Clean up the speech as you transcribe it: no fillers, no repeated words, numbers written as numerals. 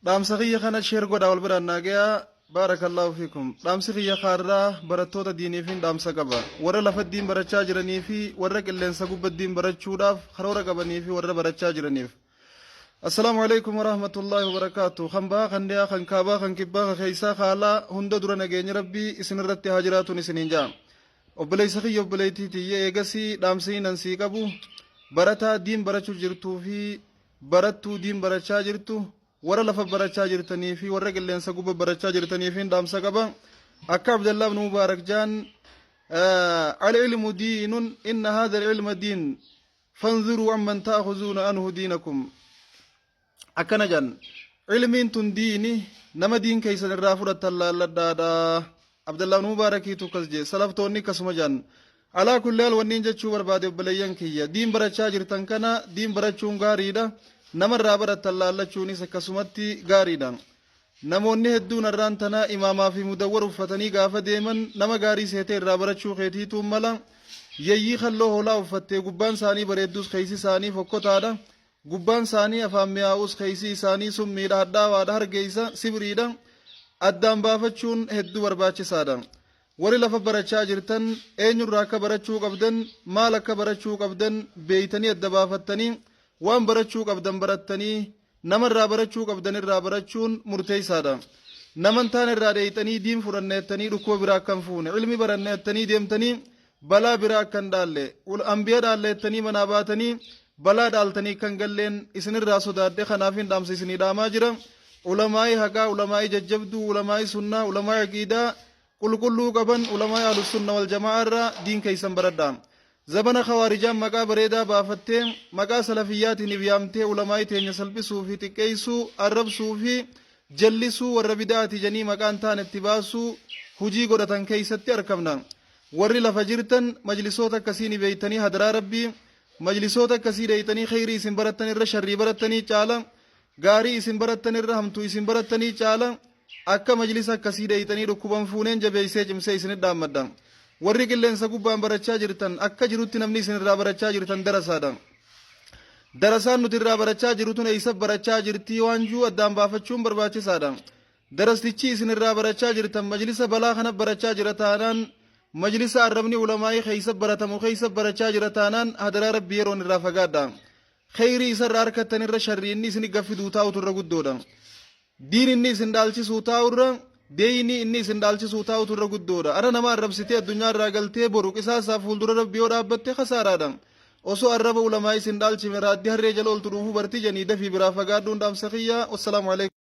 Dhaamsa kiyya kana share godhaa wal biraan naa gayaa. Baarakallaahu fiikum. Dhaamsi kiyya kaarraa barattoota diiniifin dhaamsa qaba. Warra lafa diin barachaa jiranii fi warra qilleensa gubba diin barachuudhaaf karoora qabanii fi warra barachaa jiraniif. Assalaamu alaikum warahmatullaahi wabarakaatu. Kan bahaa kan dhiyaa kan kaabaa kan kibbaa kan keessaa kaalaa hunda dura nageenyi rabbii isinirratti haa jiraatuun isiniin ja'a. Obboleessa kiyya obboleettii tiyya eegasii dhaamsi nan sii qabu barataa diin barachuu jirtuu fi barattuu diin barachaa jirtu warra lafa barachaa jirtanii fi warra qilleensa gubba barachaa jirtaniifin dhaamsa qaba. Akka Abdallah ibn Mubaarak jaan al-ilmu diinun inna haadha al-ilma diin fanzuruu amman ta'khuzuuna anhu diinakum. Akkana jedhan, Ilmiin tun diini, nama diin keessan irraa fudhattan laalladhaadha. Abdallah ibn Mubaarakiitu akkas jedhe, salaftoonni akkasuma jedhan. Alaa kulli haal wanniin jechuu barbaade obboleeyyan kiyya, diin barachaa jirtan kana diin barachuun gaariidha, nama irraa barattan laallachuunis akkasumatti gaariidha. Namoonni hedduun arraan tana imaamaa fi mudawwar uffatanii gaafa deeman nama gaarii seetee irraa barachuu keetiituun mala. Yeyyii kalloo hoolaa uffattee gubbaan isaanii bareeddus keessi isaanii fokkotaadha. Gubbaan isaanii afaan mi'aawus keessi isaanii summiidha, hadhaawaadha, hargeessa, sibriidha. Addaan baafachuun hedduu barbaachisaadha. Warri lafa barachaa jirtan eenyurraa akka barachuu qabdan, maal akka barachuu qabdan beeytanii adda baafattanii waan barachuu qabdan barattanii namarraa barachuu qabdan irraa barachuun murteessaadha. Nama hin taane irraa dheeyxanii diin fudhanna jettanii dhukkuba biraa akka hin fuune, ilmi baranna jettanii deemtanii balaa biraa akka hin dhaalle, anbiya dhaalle jettanii manaa baatanii balaa dhaaltanii akka hin galleen isinirraa sodaadhe kanaafin dhaamsa isinii dhaamaa jira. Ulamaa'ii haqaa, ulamaa'ii jajjabduu, ulamaa'ii sunnaa, ulamaa'ii aqiidaa qulqulluu qaban, ulamaa'ii ahlussunna wal jama'aa irraa diin keessan baradhaa. Zabana khawaarijaan maqaa bareedaa baafattee maqaa salafiyyaatiin if yaamtee ulamaa'ii teenya salphisuu fi xiqqeessuu, arrabsuu fi jallisuu warra bida'aati janii maqaa hin taane itti baasuu hujii godhatan keessatti arkamna. Warri lafa jirtan majlisoota akkasii ni beeytanii hadaraa Rabbii majlisoota akkasii dheeyxanii kheyrii isin barattan irra sharrii barattanii caala gaarii isin barattan irra hamtuu isin barattanii caala akka majlisa akkasii dheeyxanii dhukkuban fuuneen jabeeysee cimsee isinit dhaammadha. Warri qilleensa gubbaan barachaa jirtan akka jirutti namni isin irraa barachaa jirtan darasaadha. Darasaan nuti irraa barachaa jirru tun eeysa barachaa jirtii waan juu addaan baafachuun barbaachisaadha. Darastichi isin irraa barachaa jirtan majlisa balaa kana barachaa jira taanaan majlisa arrabni ulamaa'ii keeysa baratamu keeysa barachaa jira taanaan hadaraa rabbi yeroon irraa fagaadha. Kheyrii isarraa arkattan irra sharrii inni isin gaffiduu taa'utu irra guddoodha. Diin inni isin dhaalchisuu taa'u irra deeynii inni isin dhaalchisuu taa'utu irra guddoodha. Ara nama arrabsitee addunyaa irraa galtee boru qisaasaaf fuuldura rabbi yoo dhaabbatte khasaaraadha. Osoo arraba ulamaa'ii isin dhaalchifne raaddi harree jala oltu dhuufuu barti janii dafii biraa fagaadhuun dhaamsa kiyya. Wassalaamu alaikum.